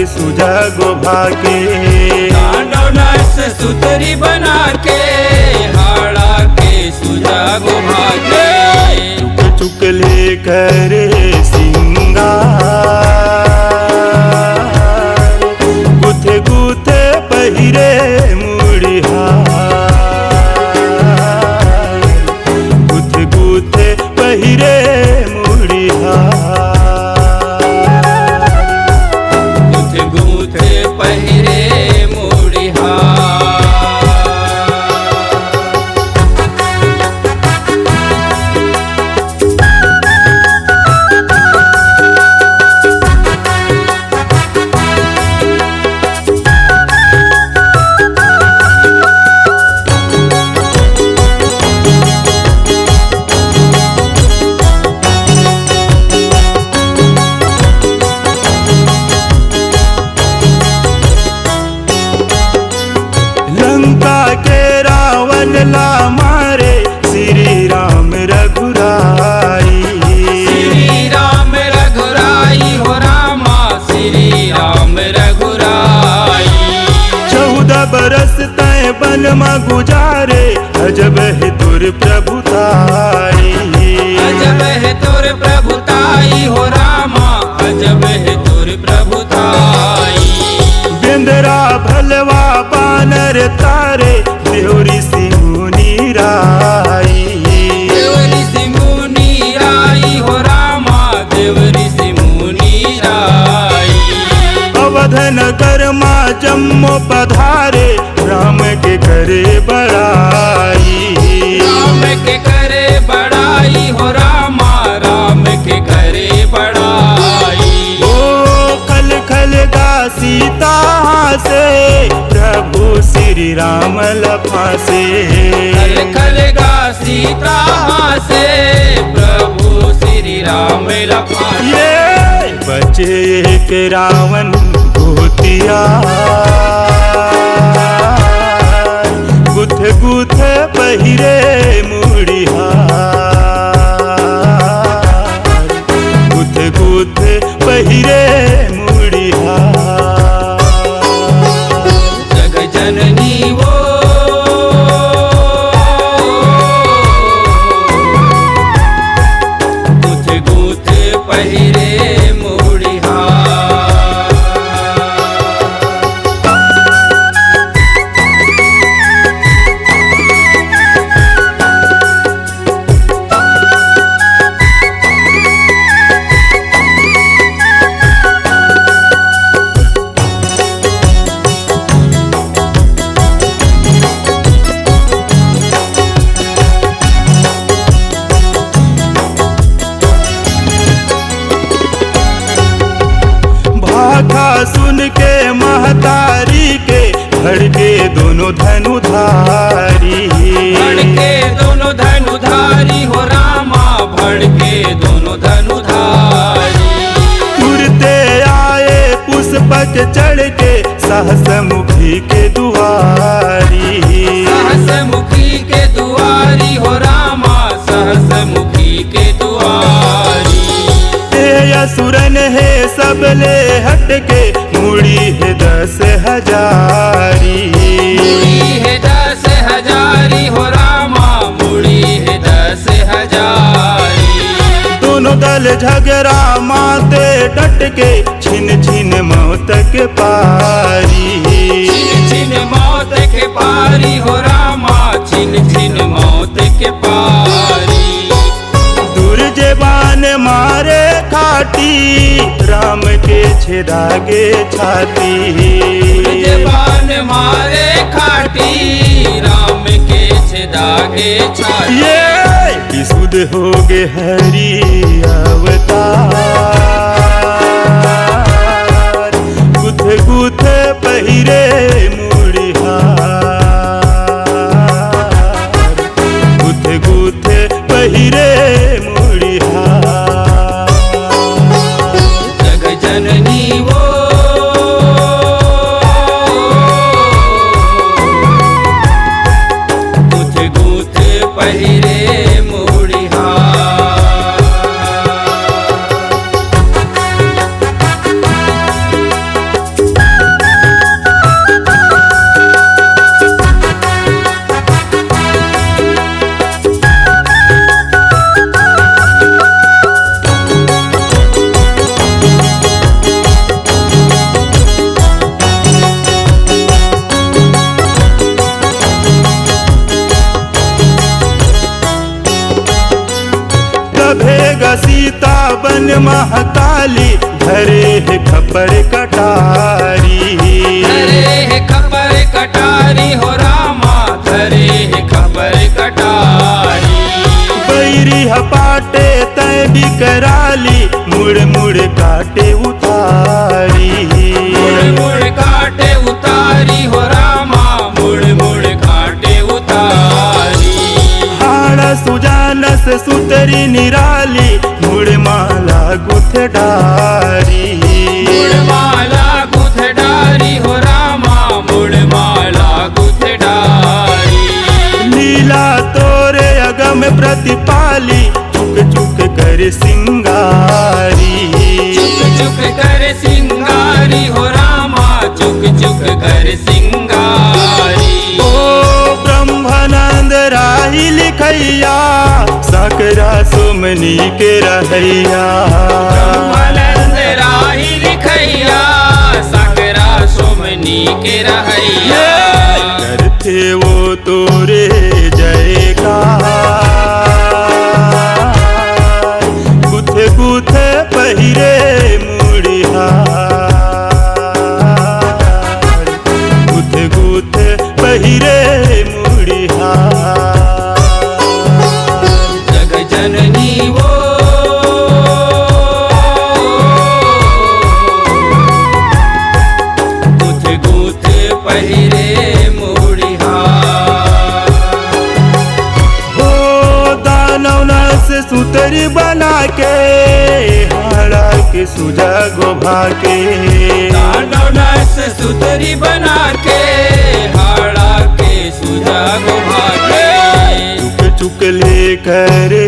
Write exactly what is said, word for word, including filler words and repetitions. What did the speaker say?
सुजा गोभा के। तांडव नाच सुतरी बना के, हाड़ा के सुजा गोभा के। चुक चुक ले करे सिंगार, गुथे गुथे पहिरे मुड़िहार, गुथे गुथे पहिरे मुड़िहार। गुथे गुथे पहिरे मुड़िहार। लंका के रावण ला मारे श्री राम रघुराई। श्री राम रघुराई हो रामा, श्री राम रघुराई। चौदह बरस तय बन म गुजारे, अजब हे तोर प्रभुताई। अजब हे तोर प्रभुताई हो रामा, अजब हे तोर प्रभुताई। बेंदरा भलवा बानर तारे, देव ऋषि मुनि राई। देव ऋषि मुनि राई हो रामा, देव ऋषि मुनि राई। अवध नगर मा जम्मो पधारे, राम के करे बड़ाई। राम के करे बड़ाई हो रामा, राम के करे बड़ाई। ओ खल खल गा सीता हासे, प्रभु श्री राम ल फांसे। खल खल गा सीता हासे, प्रभु श्री राम ल फांसे। ये बचे एक रावण गोतिया, गुथ गुथ पहिरे मुड़िहार, गुथ गुथ पहिरे मुड़िहार। जग जननी वो गुथ गुथ पहिरे मुड़िहार। भाखा सुन के महतारी के, भड़के दोनों धनुधारी। भड़के दोनों धनुधारी हो रामा, भड़के दोनों धनुधारी। तुरते आए पुष्पक चढ़ के, सहस मुखी के दुआरी। सहस मुखी के दुआरी हो रामा, सहस मुखी के दुआरी। ए असुरन हे सबले हटके, मुड़ी हे दस हजारी। मुड़ी हे दस हजारी हो रामा, मुड़ी हे दस हजारी। दोनों दल झगरा माते डटके, छिन छिन मौत के पारी। छिन छिन मौत के पारी हो रामा, छिन छिन मौत के पारी। दूर जे बान मारे खाटी, राम के छेदा गे छाती। दूर जे बान मारे खाटी, राम के छेदा गे छाती। ये विशुद्ध हो गे हरि अवतार, गुथ गुथ पहिरे मुड़िहार, गुथ गुथ पहिरे मुड़िहार। जग जननी वो गुथ गुथ पहिरे मुड़िहार। भेगा सीता बन महाकाली, धरे हे खपर कटारी। धरे हे खपर कटारी हो रामा, धरे हे खपर कटारी। बैरी ह पाटे तय बिकराली, मुड़ मुड़ काटे उतारी। मुड़ मुड़ काटे उतारी हो रामा, मुड़ मुड़ काटे उतारी। हाड़ा सुजानस सुतरी निराली, मुड़ माला गुथ डारी। मुड़ माला गुथ डारी हो रामा, मुड़ माला गुथ डारी। लीला तोरे अगम प्रतिपाली, चुक चुक कर सिंगारी। चुक चुक कर सिंगारी हो रामा, चुक चुक कर सिंगारी। ओ ब्रह्मानंद राही लिखैया, सकरा सुमनी के रहैया। ब्रह्मानंद राही लिखैया, सकरा सुमनी के रहैया। करथे वो तोरे जयकार, गुथे गुथे पहिरे मुड़िहार, गुथे गुथे पहिरे मुड़िहार। जग जननी वो गुथ गुथ पहिरे मुड़िहार। हो दानव नास सुतरी बना के, हाड़ा के सुजा गोभा के। दानव नास सुतरी बना के, हाड़ा के सुजा गोभा के। चुक चुक ले करे